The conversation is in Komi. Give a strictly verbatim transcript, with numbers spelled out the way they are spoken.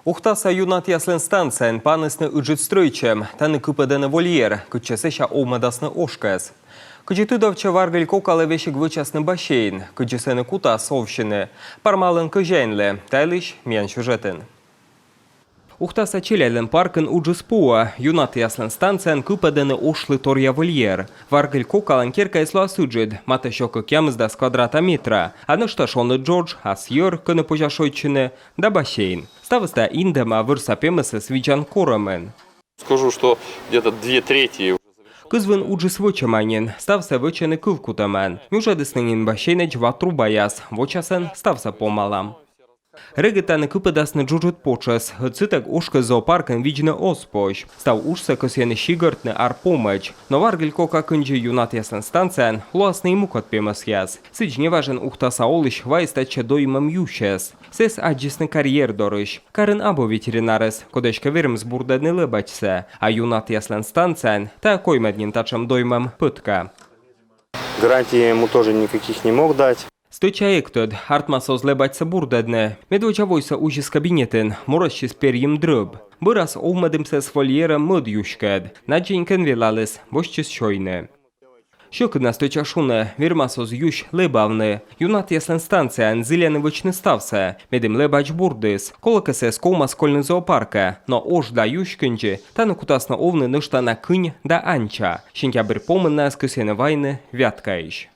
Ухтаса юннатъяслӧн станцияын панісны ыджыд стрӧитчӧм. Тані кыпӧдӧны вольер, кытчӧ сэсся овмӧдасны ошкӧс. Кыдзи тыдовтчӧ, варгыль кокалы весиг вӧчасны бассейн. Кыдзи сэні кутас овсьыны, пармалӧны кӧзяинлы. Та йылысь миян сюжетын. Ухтаса челядьлӧн паркын уджыс пуӧ. Юннатъяслӧн станцияын кыпӧдӧны ошлы торъя вольер. Варгыль кокалӧн керкаыс лоас ыджыд, матӧ сё кӧкъямысдас квадрата метра. А нӧшта шоныд джодж, ас йӧр, кӧні позяс шойччыны, да бассейн. Ставыс тайӧ индӧма вӧрса пемӧсӧс видзан корӧмын. Скажу, что где-то две трети уже завершённых. Кызвын уджыс вӧчӧма нин, ставсӧ вӧчӧны кывкутӧмӧн. Нюжӧдісны нин бассейнӧдз ва трубаяс, вочасӧн ставсӧ помалам. Регыд тані кыпӧдасны джуджыд потшӧс, ӧд сытӧг ошкӧс зоопаркын видзны оз позь. Став уджсӧ кӧсйӧны сигӧртны ар помӧдз. Но варгыль кока кындзи юннатъяслӧн станцияын лоасны и мукӧд пемӧсъяс. Сідз, неважӧн Ухтаса олысь вайис татчӧ доймӧм юсьӧс. Сійӧс аддзисны карьер дорысь. Карын абу ветеринарыс, коді эськӧ вермис бурдӧдны лэбачсӧ. А юннатъяслӧн станцияын тайӧ коймӧд нин татшӧм доймӧм пӧтка. Гарантий я ему тоже никаких не мог дать. Стӧча эг тӧд, артмас оз лэбачсӧ бурдӧдны. Медводдза войсӧ узис кабинетын, морӧсьыс перйим дрӧб. Бӧрас овмӧдім сійӧс вольерӧ мӧд юськӧд. Надзӧникӧн велаліс, босьтчис сёйны. Сьӧкыд на стӧча шуны, вермас оз юсь лэбавны. Юннатъяслӧн станцияын зільӧны вӧчны ставсӧ, медым лэбач бурдіс. Колӧкӧ, сійӧс ковмас кольны зоопаркӧ, но ош да юсь кындзи тані кутасны овны нӧшта на кынь да анча. Сентябрь помын найӧс кӧсйӧны вайны Вяткаысь.